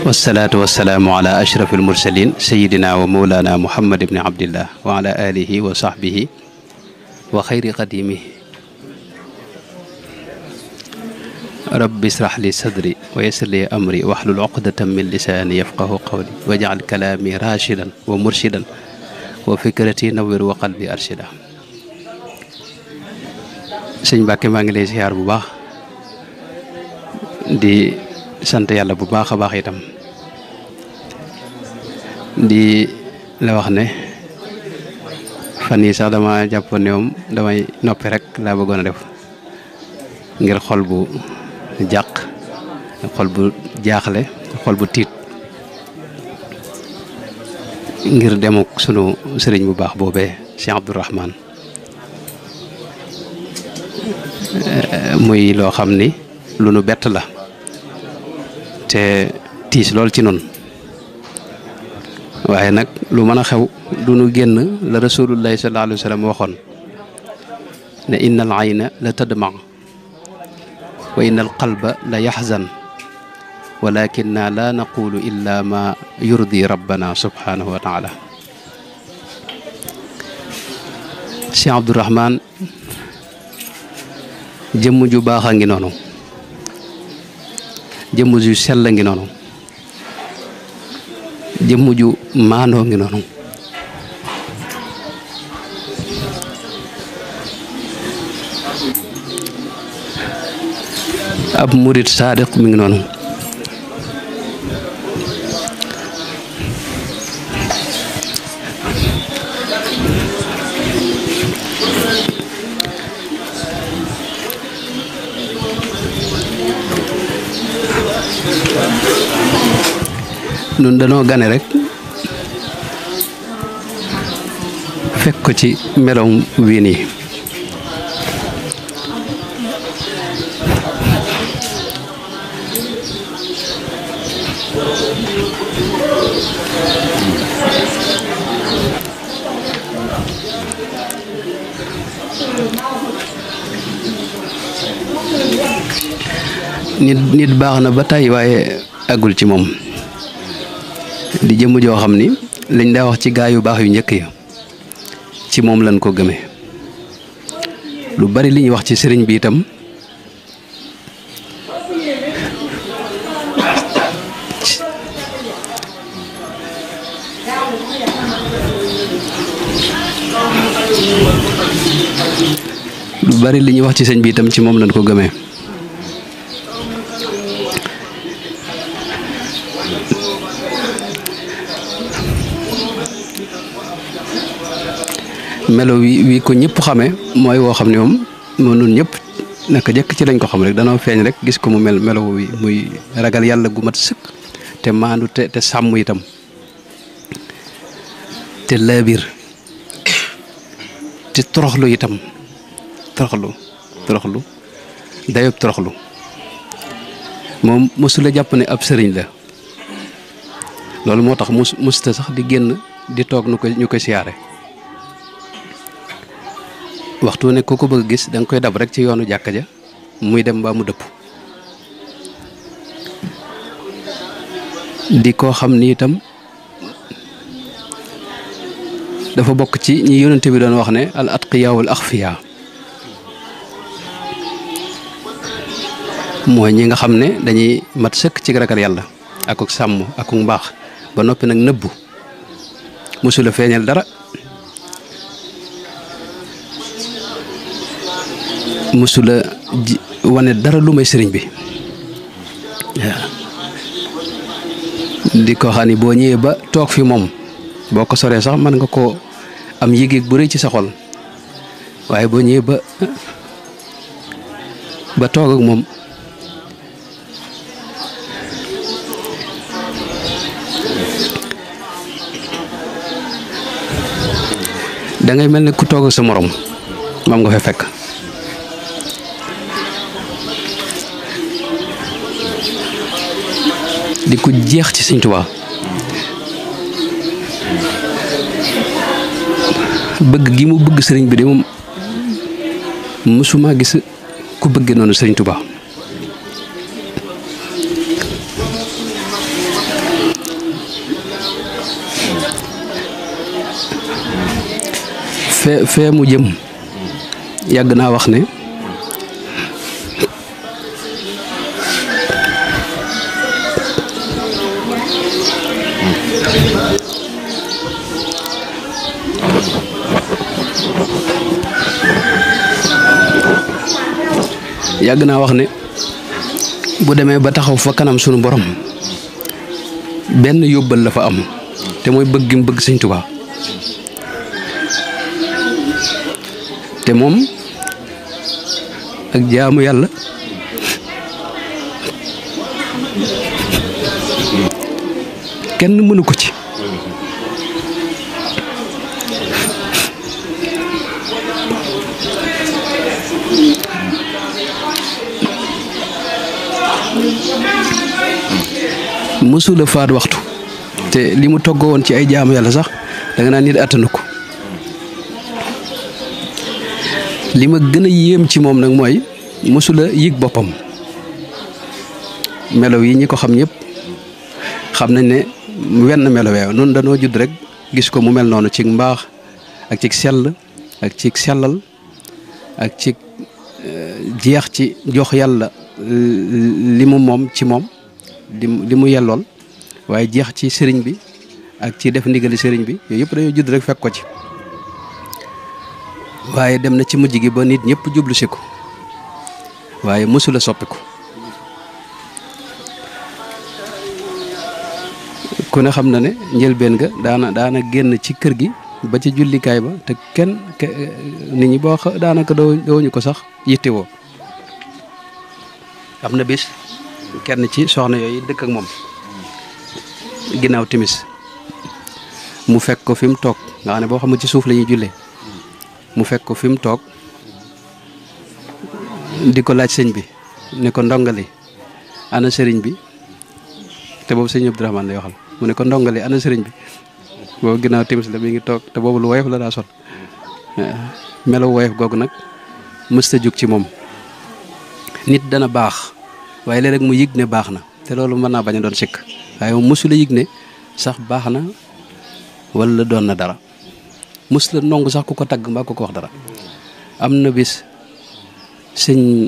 والصلاة والسلام على أشرف المرسلين سيدنا ومولانا محمد بن عبد الله وعلى آله وصحبه وخير قديمه رب اشرح لي صدري ويسر لي أمري واحلل عقدة من لساني يفقه قولي واجعل كلامي راشدا ومرشدا وفكرتي نور وقلبي أرشدا. sëñ Mbàkke maa ngi lay ziar bu baax di sant yàlla bu baax a baax itam di la wax ne fan yi sax dama jàppoon ne moom damay noppi rek laa bëggoon a def ngir xol bu jàq xol bu jaaxle xol bu tiit ngir demuk sunu sëriñ bu baax boobee Cheikh Abdourahman muy loo xam ni lu nu bett la te tiis lool ci nun waaye nag lu mën a xew du nu génn la rasulullahi sallallahu alayhi wa sallam waxoon ne innal ayna la tadma wa innal qalba la yaxzan walakinna la naqulu illa ma yurdi rabbana subhanahu wa taala. Cheikh Abdourahman jëmm ju baax a ngi noonu jëmm ju sell ngi noonu jëmm ju maandoo ngi noonu ab murit saadiq mi ngi noonu nun danoo gane rek fekk ko ci meloom wii nii nit baax na ba tey waaye àggul ci moom di jëmm joo xam ni liñ daa wax ci gaa yu baax yu njëkk ya ci moom lañ ko gëmee lu bari li ñuy wax ci sëriñ bi itam ci moom lañ ko gëmee melo wi ko ñëpp xamee mooy woo xam ne moom nun ñëpp naka jëkk ci lañ ko xam rek danoo feeñ rek gis ko mu melo wi muy ragal yàlla gu mat sëkk te maandu te sàmm itam te laabir te toroxlu itam toroxlu dayob toroxlu moom mosula jàpp ne ab sëriñ la loolu moo tax musta sax di génn di toog ñu koy siyaare waxtu ne ku ko bëgg gis da nga koy dab rek ci yoonu jàkka ja muy dem ba mu dëpp di ko xam ni itam dafa bokk ci ñi yonente bi doon wax ne al atqiya wal axfiya mooy ñi nga xam ne dañuy mat sëkk ci ragal yàlla akuk sàmm akuk mbaax ba noppi nag nëbbu mosula feeñal dara musula wane dara lu may sëriñ bi waaw di ko xam ni boo ñëwee ba toog fi moom boo ko soree sax mën nga koo am yëg-yëg bu rëy ci sa xol waaye boo ñëwee ba toog ak moom da ngay mel ne ku toog ak sa morom moom nga fa fekk di ko jeex ci Sëñ Tuubaa bëgg gi mu bëgg sëriñ bi de moom mësuma gis ku bëggee noonu Sëriñ Tuubaa fee mu jëm yàgg naa wax ne bu demee ba taxaw fa kanam sunu borom benn yóbbal la fa am te mooy bëgg gi mu bëgg Sëñ Tuubaa te moom ak jaamu yàlla kenn mënu ko ci mësula faat waxtu te li mu toggoo woon ci ay jaamu yàlla sax danga naan nit attanu ko li ma gën a yéem ci moom nag mooy mësula yëg boppam melaw yi ñi ko xam ñëpp xam nañ ne wenn melowee noonu danoo judd rek gis ko mu mel noonu ci mbaax ak ci sell ak ci sellal ak ci jeex ci jox yàlla li mu moom ci moom li mu yellool waaye jeex ci sëriñ bi ak ci def ndigali sëriñ bi yooyu yëpp dañoo judd rek fekk ko ci waaye dem na ci mujj gi ba nit ñëpp jublu si ko waaye mësula soppiku ku ne xam na ne njëlbeen ga daana génn ci kër gi ba ci jullikaay ba te kenn nit ñi boo daanaka dooñu ko sax yittewoo am na bis kenn ci soxna yooyu dëkk ak moom ginnaaw timis mu fekk ko fi mu toog nga xam ne boo xam ne ci suuf la ñuy jullee mu fekk ko fi mu toog di ko laaj sëñ bi ne ko ndongali ana sëriñ bi te boobu sëñ Abdourahmane lay waxal mu ne ko ndongali ana sëriñ bi boobu ginnaaw timis la mi ngi toog te boobu lu woyof la daa sol melo woyof googu nag mësta jug ci moom nit dana baax waaye léeg-léeg mu yëg ne baax na te loolu mën naa bañ a doon sikk waaye moom mësula yëg ne sax baax na wala doon na dara mës la nongu sax ku ko tagg mbaa ku ko wax dara am na bis sëñ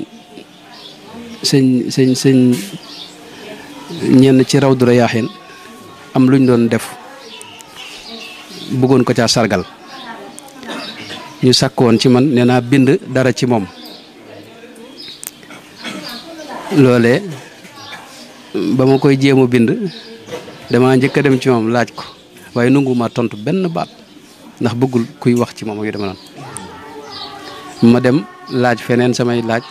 ñenn ci raw dura yaaxin am luñ doon def bëggoon ko caa sargal ñu sàkk woon ci man nee naa bind dara ci moom loolee ba ma koy jéem a bind dama njëkk a dem ci moom laaj ko waaye nunguma tontu benn baat ndax bëggul kuy wax ci moom ak yu dama noonu ma dem laaj feneen samay laaj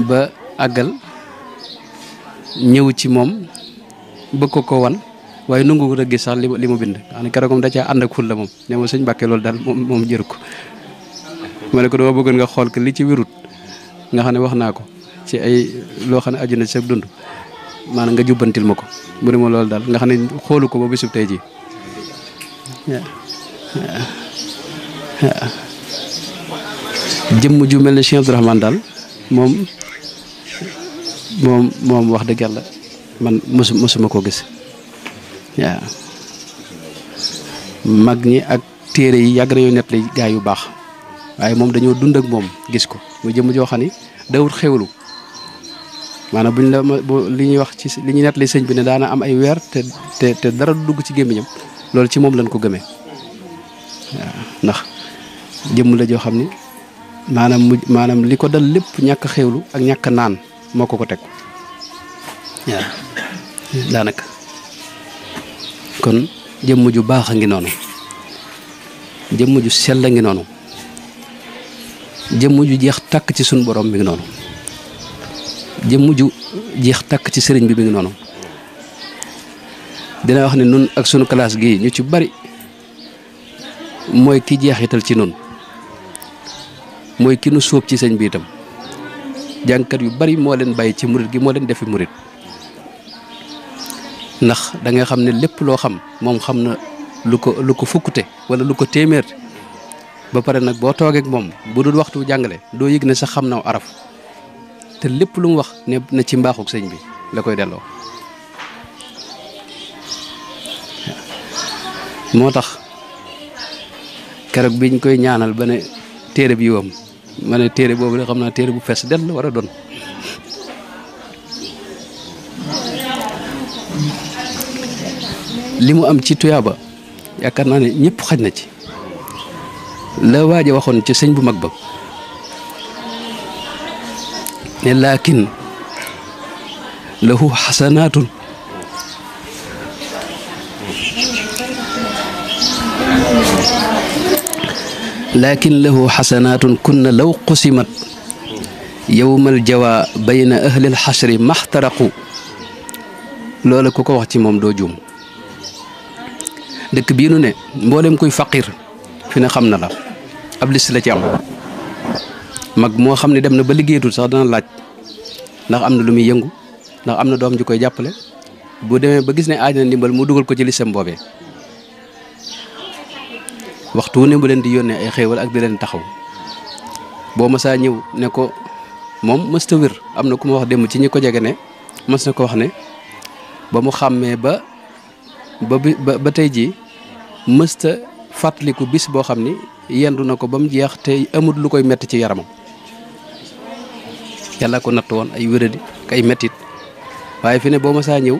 ba àggal ñëw ci moom bëgg ko wan waaye nungu ko gis sax li ma bind xam ne keroog moom da caa ànd ak ful la moom ne ma sëñ Mbàkke loolu daal moom jëru ko ma ne ko dama bëggoon nga xool ko li ci wérut nga xam ne wax naa ko ci ay loo xam ne aju na ci sa dund maanaam nga jubbantil ma ko mu ne ma loolu daal nga xam ne xoolu ko ba bisub tey ji jëmm ju mel ne Cheikh Abdourahmane daal moom wax dëgg yàlla man mosuma koo gis waaw mag ñi ak téere yi yàgg nañoo net li gaa yu baax waaye moom dañoo dund ak moom gis ko mu jëmm joo xam ni dawut xewlu maanaam buñ la li ñuy wax ci li ñuy net li sëñ bi ne daana am ay weer te dara du dugg ci gémmiñam loolu ci moom lañ ko gëmee waaw ndax jëmm la joo xam ni maanaam li ko dal lépp ñàkk xewlu ak ñàkk naan moo ko teg waaw daanaka kon jëmm ju baax a ngi noonu jëmm ju sell a ngi noonu jëmm ju jeex tàkk ci suñu borom mi ngi noonu jëmm ju jeex tàkk ci sëriñ bi mi ngi noonu dina wax ne nun ak sunu classe gi ñu ci bari mooy ki jeexital ci nun mooy ki nu sóob ci sëñ bi itam jàngkat yu bari moo leen bàyyi ci murit gi moo leen defi murit ndax da nga xam ne lépp loo xam moom xam na lu ko fukkute wala lu ko téeméer ba pare nag boo toogee ak moom bu dul waxtu jàngale doo yëg ne sax xam na araf te lépp lu mu wax ne na ci mbaaxuk sëñ bi la koy delloo moo tax keroog biñ koy ñaanal ba ne téere bi yoom ma ne téere boobu de xam naa téere bu fees dell war a doon li mu am ci tuyaaba yaakaar naa ne ñëpp xaj na ci la waaja waxoon ci sëñ bu mag ba ne laakin lahu xasanaatun kunna law qusimat yowmal jawa bayna ahlil xasri maxtaraqu loola ku ko wax ci moom doo juum dëkk bii nu ne mboolem kuy faqir fi ne xam na la ab liste la ci am mag moo xam ne dem na ba liggéeyatul sax dana laaj ndax am na lu muy yëngu ndax am na doom ji koy jàppale bu demee ba gis ne aaj na ndimbal mu dugal ko ci listam boobee waxtu wu ne mu leen di yónnee ay xéewal ak di leen taxaw boo masaa ñëw ne ko moom mësta wér am na ku ma wax démb ci ñi ko jege ne mës na ko wax ne ba mu xàmmee ba tey jii mësta fàttaliku bis boo xam ni yendu na ko ba mu jeex te amut lu koy metti ci yaramam yàlla ko natt woon ay wéradi ay mettit waaye fi ne boo masaa ñëw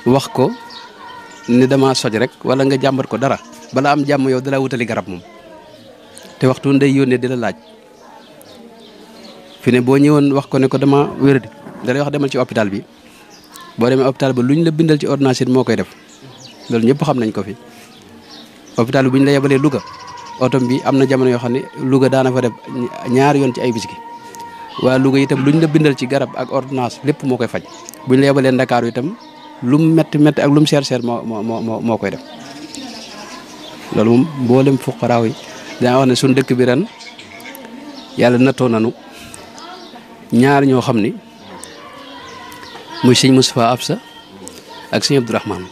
wax ko ni dama soj rek wala nga jàmbat ko dara bala am jàmm yow dala wutali garab moom te waxtu ndey yónnee di la laaj fi ne boo ñëwoon wax ko ne ko dama wéradi dalay wax demal ci hôpital bi boo demee hôpital ba lu ñu la bindal ci ordonnance moo koy def loolu ñëpp xam nañ ko fi hôpital bi bu ñu la yebalee Louga otom bi am na jamono yoo xam ne Louga daana fa def ñaari yoon ci ay bis gi waa Louga itam lu ñu la bindal ci garab ak ordonnance lépp moo koy faj bu ñu la yebalee Ndakaaru itam lu mu metti metti ak lu mu seer seer moo koy def loolu moom mboolem fuqaraaw yi dana wax ne suñ dëkk bi ren yàlla nattoo nanu ñaar ñoo xam ni muy sëñ Moustapha Absa ak sëñ Abdourahmane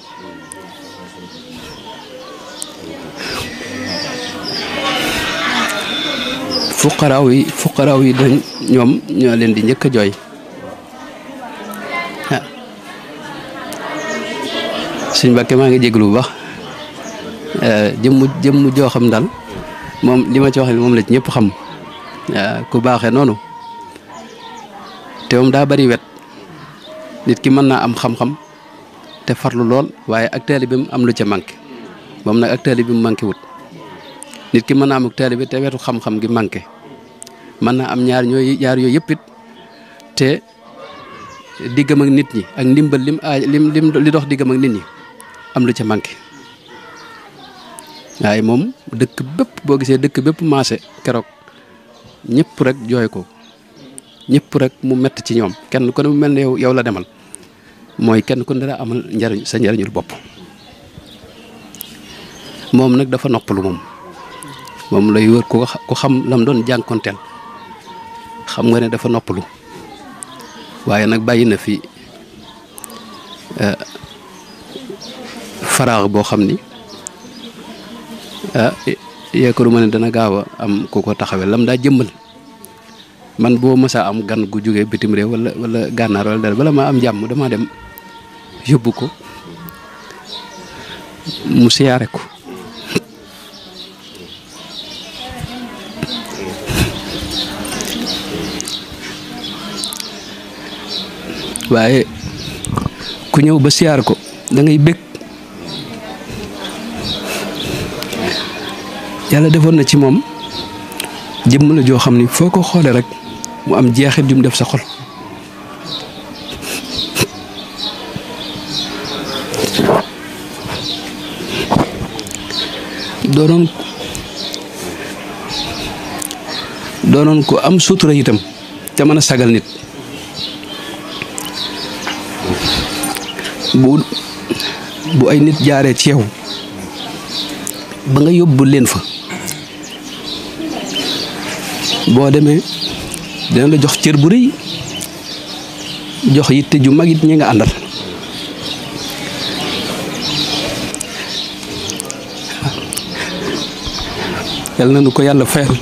fuqaraaw yi dañ ñoom ñoo leen di njëkk a jooy sëñ Mbàkke maa ngi jéglu bu baax jëmm joo xam daal moom li ma ci wax moom la ci ñëpp xam ku baaxee noonu te moom daa bari wet nit ki mën naa am xam-xam te farlu lool waaye ak taalibe bi am lu ca manqué moom nag ak taalibe bi mu manqué wut nit ki mën naa am ak taalibe bi te wetu xam-xam gi manqué mën naa am ñaar yooyu yëpp it te diggam ak nit ñi ak ndimbal lim li dox diggam ak nit ñi am lu ca manqué waaye moom dëkk bépp boo gisee dëkk bépp maase keroog ñëpp rek jooy ko ñëpp rek mu mett ci ñoom kenn ku ne mu mel ne yow la demal mooy kenn ku ne dara amal njariñ sa njariñul bopp moom nag dafa noppalu moom lay wër ku xam lam doon jànkonteel xam nga ne dafa noppalu waaye nag bàyyi na fi faraax boo xam ni yaakaaruma ne dana gaaw a am ku ko taxawee lam daa jëmmal man boo mësaa am gan gu jógee bitim réew wala gànnaar wala dara bala ma am jàmm dama dem yóbbu ko mu siyaare ko waaye ku ñëw ba siyaar ko da ngay bég yàlla defoon na ci moom jëmm la joo xam ni foo ko xoolee rek mu am jeexit ju mu def sa xol doonoon ko am sutura itam te mën a sagal nit bu ay nit jaaree ci yow ba nga yóbbu leen fa boo demee dina la jox cër bu rëy jox yitte ju mag it ñi nga àndal yal na nu ko yàlla fayal.